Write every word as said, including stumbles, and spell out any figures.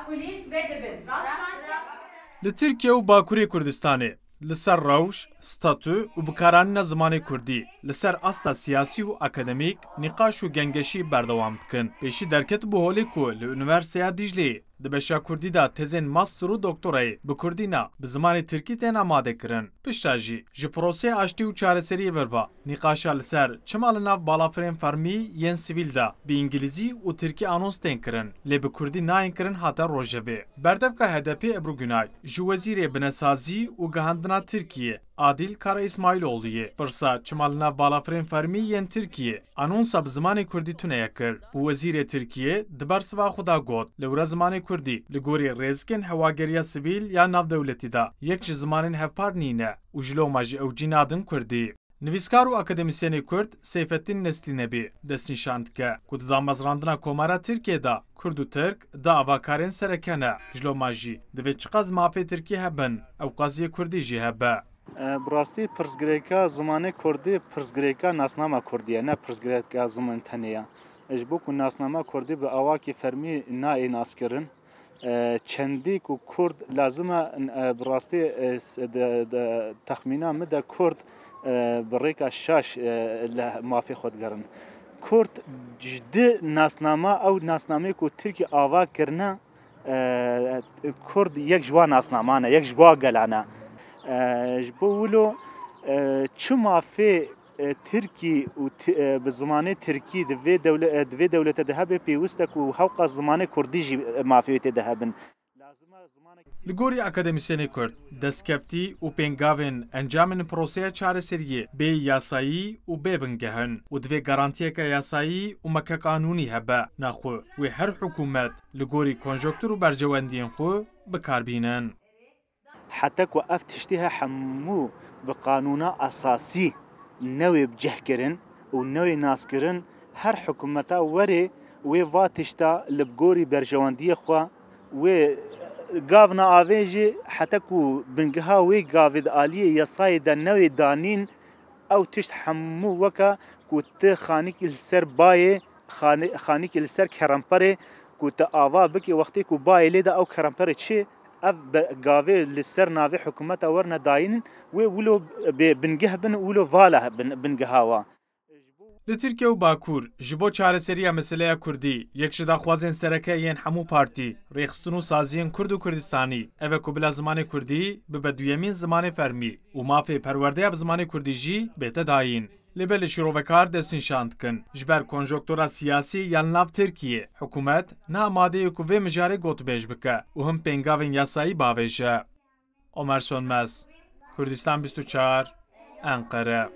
Kulî vedibin. Li Tirkiye û Bakurê Kurdistanê li ser rewş, statû û bikaranîna zimanê kurdî, li ser asta siyasî û akademîk nîqaş û gengeşî berdewam dikin. Pêşî derketibû holê ku li Unîversîteya Dîcleyê di beşa kurdî de tezên master û doktorayê bi kurdî na, bi zimanê tirkî tên amadekirin. Piştre jî ji proseya aştî û çareseriyê ve ve nîqaşa li ser çima li nav balafirên fermî yên sivîl de bi îngilîzî û tirkî anons tên kirin, lê bi kurdî nayên kirin hate rojevê. Berdevka H D P Ebru Günay ji wezîrê binesazî û gihandina Tirkiyê Adil Karaîsmaîloğlu'yê pirsa çima li nav balafirên fermî yên Tirkiyê anonsa bi zimanê kurdî tune ye kir û wezîrê Tirkiyê di bersiva xwe de got, li wira zimanê kurdî li gorî rêzikên hewageriya sivîl ya navdewletî de yek ji zimanên hevpar nîne û ji loma jî ew cî nadin kurdî. Nivîskar û akademîsyenê kurd Seyfeddîn Neslînebî destnîşan dike ku di damezrandina Komara Tirkiyê de kurd û tirk di avakarên sereke ne. Ji loma jî divê çiqas mafê tirkî hebin, ew qasiyê kurdî jî hebe. E, bi rastî pirsgirêka zimanê kurdî pirsgirêka nasnama kurdî ye, ne pirsgirêka ziman tenê ye. E, ji bo ku nasnama kurdî bi awakî fermî nayê naskirin, e, çendî ku kurd lazim e, e, bi rastî, e, s-, de, de, texmîna min de kurd, e, bi rêka şaş, e, li mafê xwe digerin. Kurd ji di nasnama, ew nasnameyê ku tirkî ava kirine, e, kurd yek ji wan nasnaman e, yek ji wan gelan e. E, ji bo wilo, e, çi mafê, e, tirkî û ti-, e, bi zimanê tirkî di vê dewle-, e, di vê dewlete de hebe, pêwist e ku hewqas zimanê kurdî jî, e, mafê wê tê de hebin. Li gorî akademîsyenê kurd, destkeftî û pêngavên encamên proseya çareseriyê bê yasayî û bê bingeh in û divê garantiyeke yasayî û meke qanûnî hebe. Naxwe wê her hikûmet li gorî konjonktur û berjewendiyên xwe bi kar bînin. Heta ku ev tiştê he hemû bi qanûna esasî newê bi cih kirin û newê naskirin, her hikûmeta werê wê va tişta li gorî berjewendiyê xwe wê gav neavêjê, heta ku bingeha wê gavê di aliyê yasayê de newê danîn, ew tişt hemû weke ku tu xanîkî li ser bayê, xani-, xanîkî li ser keremperê ku tu ava bikî, wextê ku bayê lê de ew keremperê çê, ev be-, gavê li ser navê hikûmeta werine dayînin, wê wilo bê bingeh bin, wilo vala bin, bingeha wa. Li Tirkiye û Bakur, ji bo çareseriya meseleya kurdî, yek ji daxwazên sereke yên hemû partî, rêxistin û saziyên kurd û kurdistanî, ev e ku bila zimanê kurdî bibe duyemîn zimanê fermî û mafê perwerdeya bi zimanê kurdî jî bête dayîn. Lê belê şîrovekar destnîşan dikin, ji ber konjonktura siyasî ya li nav Tirkiyê, hikûmet ne amade ye ku vê mijarê gotûbêj bike û him pêngavên yasayî bavêje. Omer Sönmez, Kurdistan bîst û çar, Enqere.